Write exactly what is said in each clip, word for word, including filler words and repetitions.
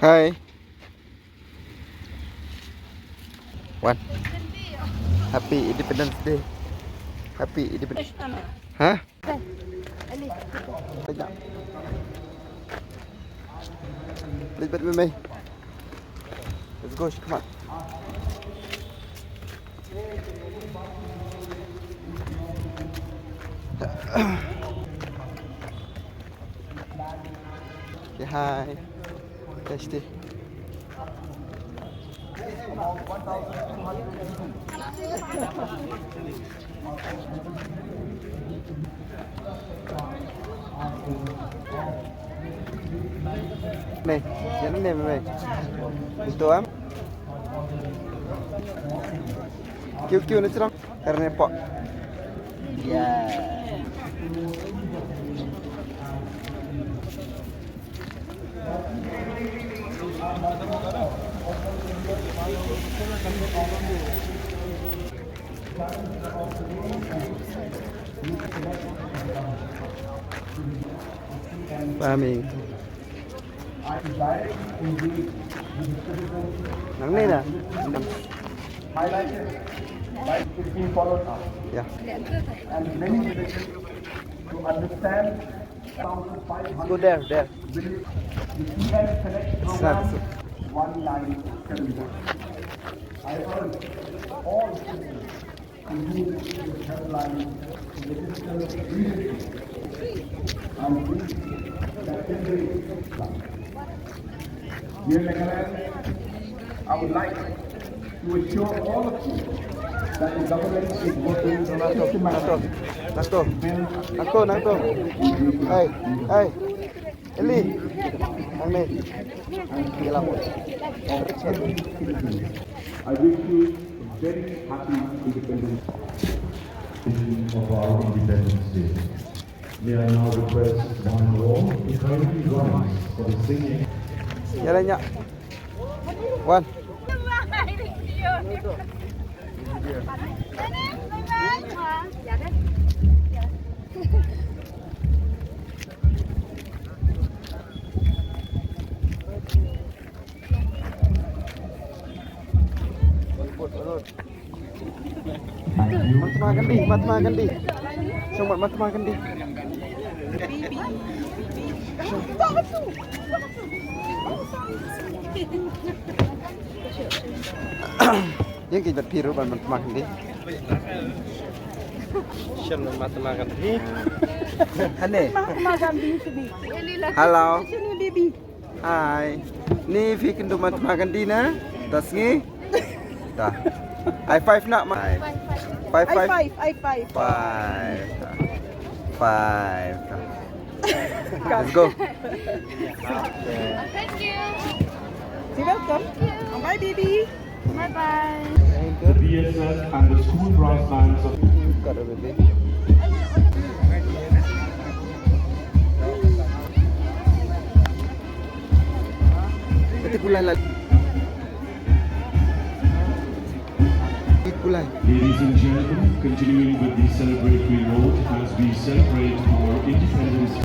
Hi. Wan. Happy Independence Day. Happy Independence. Huh? Let's go, come on. Okay, hi. Tasty. Mei, ïa ne mei. Ito am. Kiu kiu ne srong. Karne pok. Ya. Farming. Nang ni na. Highlighted by fifteen followers. Yeah. And many villages to understand Go there, there. It's not so. One nine seven one. I urge all citizens to use this helpline to register immediately and reach the temporary plan. Dear Meghalaya, I would like to assure all of you that the government is working systematically to build Nangto, nangto. Hey, hey. Eli. Nang ni. Nang ni. I wish you a very happy Independence Day. Of our Independence Day. May I now request one and all to kindly rise for the singing. Ïa la nya. Wan. Mahatma Gandhi, Mahatma Gandhi. Song Mahatma Gandhi. Ïeng ki bat phi ruh ban Mahatma Gandhi. Shen Mahatma Gandhi. Hane. Mahatma Gandhi sini. Hello. Sini, baby. Hi. Ni phi kynduh Mahatma Gandhi na? Ta sngi. Ta. High five na ma. High five, high five. Five. Five. Let's go. Thank you. You're welcome. Bye, baby. Bye-bye. The B S F and the school brass bands of Ladies and gentlemen, continuing with the celebratory note as we celebrate our independence.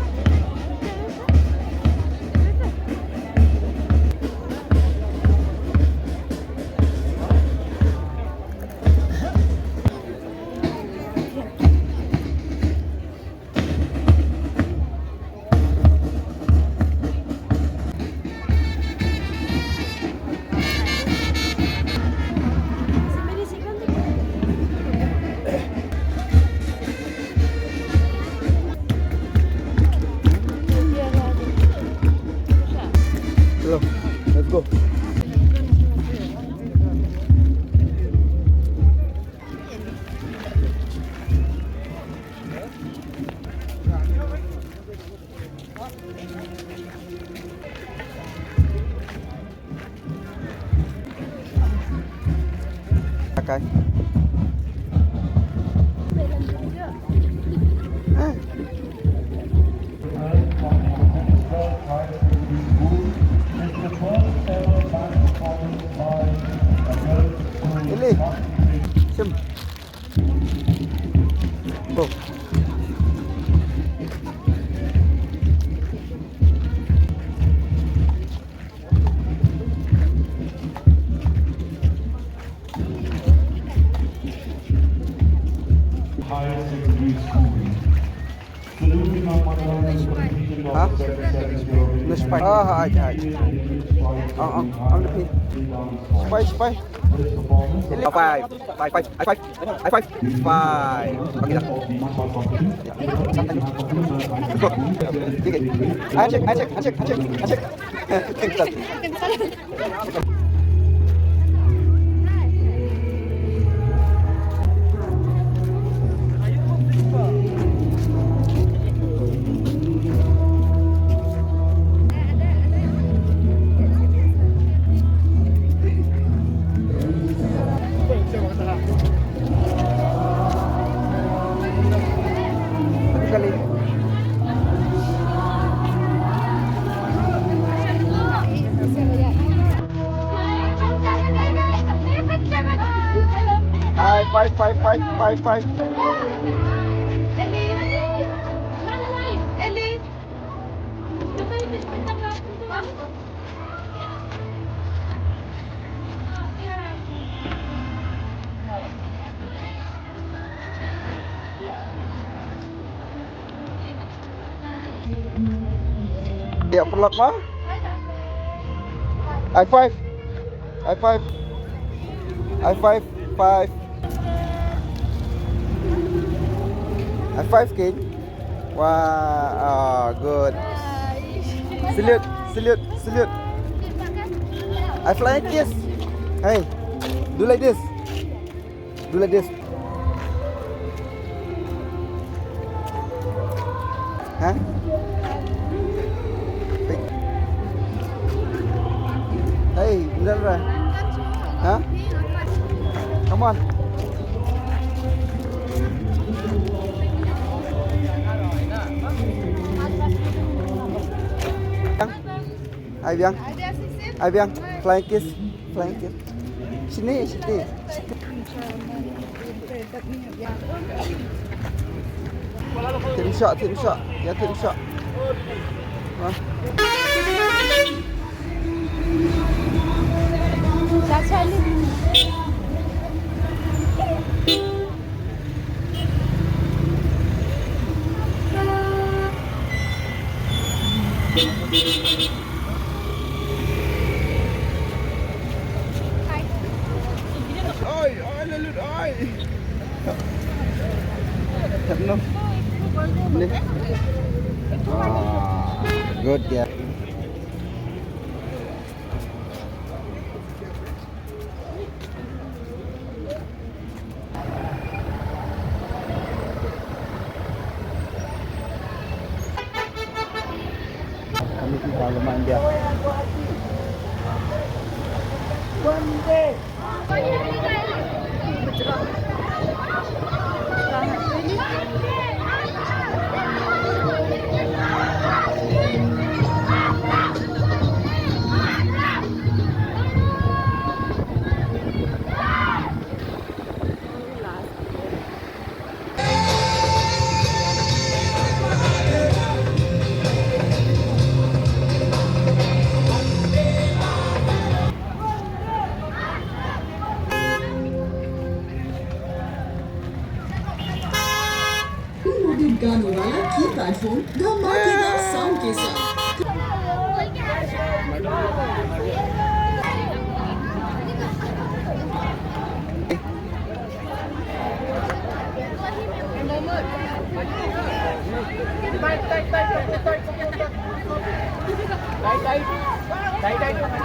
Hello, let's go. Okay. Ili. Sim. Go. Ha? Na spy. Ah, ha, ha, ha. Ang, ang, ang, ang. Spy, spy. Five, five, five, five, five, five. Okay, dah. Sige. Handshake, handshake, handshake, handshake, handshake. Five, five, five, five, five, five. Ya, pelak mah. High five. High five. High five. Five. High five, King. Wah, ah, good. Salute, salute, salute. I fly kiss. Hey, do like this. Do like this. Huh? Hey, bentar dah. Huh? Come on. Ai biang. Ai biang. Flying kiss. Flying kiss. Sini, sini. Tin shot, tin shot. Ya, tin shot. Wah. Oi, oi, lalut, oi. Tap no. Ni. Ah, good ya. Kami di Parlimen India. Loaded गानों वाला कीपैड फोन धमाकेदार साउंड के साथ।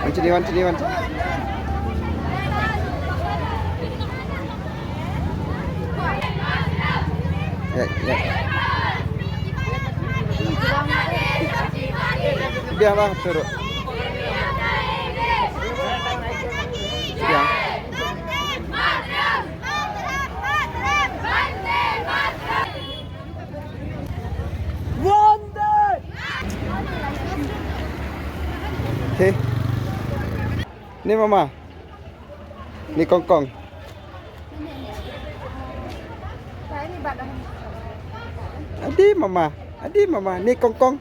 One chini, one chini, one chini. Ya, ya. Biar lah, turun. Biar. Okay. Ni mama. Ni kongkong. Adi mama. Adi mama. Ni kongkong.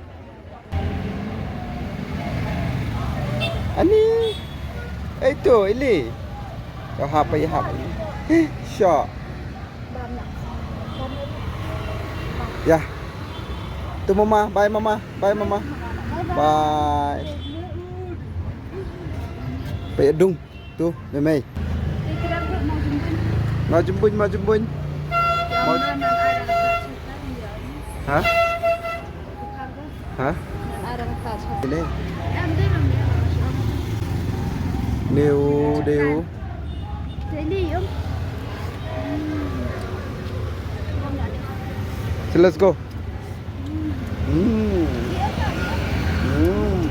Ani. Eh, tu, Ili. Kau hap, ya hap. Syok. Ya. Tu mama, bye mama, bye mama. Bye. Peit dung. Tu, mei mei. Mawjymbuin, mawjymbuin. Maw- Ha? Ha? Ini. New, new. So let's go. Hmm. Hmm.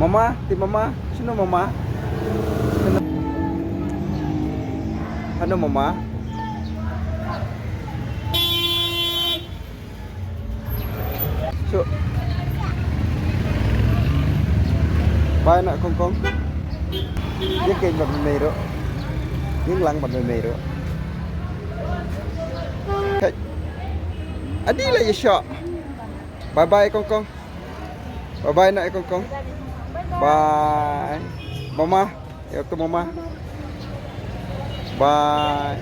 Mama, ti mama, shano mama? Shano? Hano mama? Shu. Bye na kong kong. Ïa keiñ bad mei mei ruh. Ïa lang bad mei mei ruh. Hey. Adi la ïa sha. Bye bye kong kong. Bye bye na kong kong. Bye. Mama. Ïa tu mama. Bye.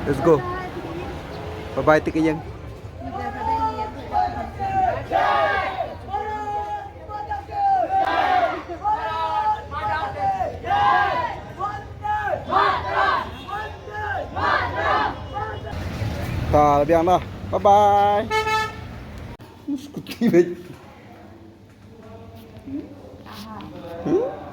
Let's go. Bye bye ti ka ïing. Ta la biang dah. Bye bye. Scooty bhai. Hmm?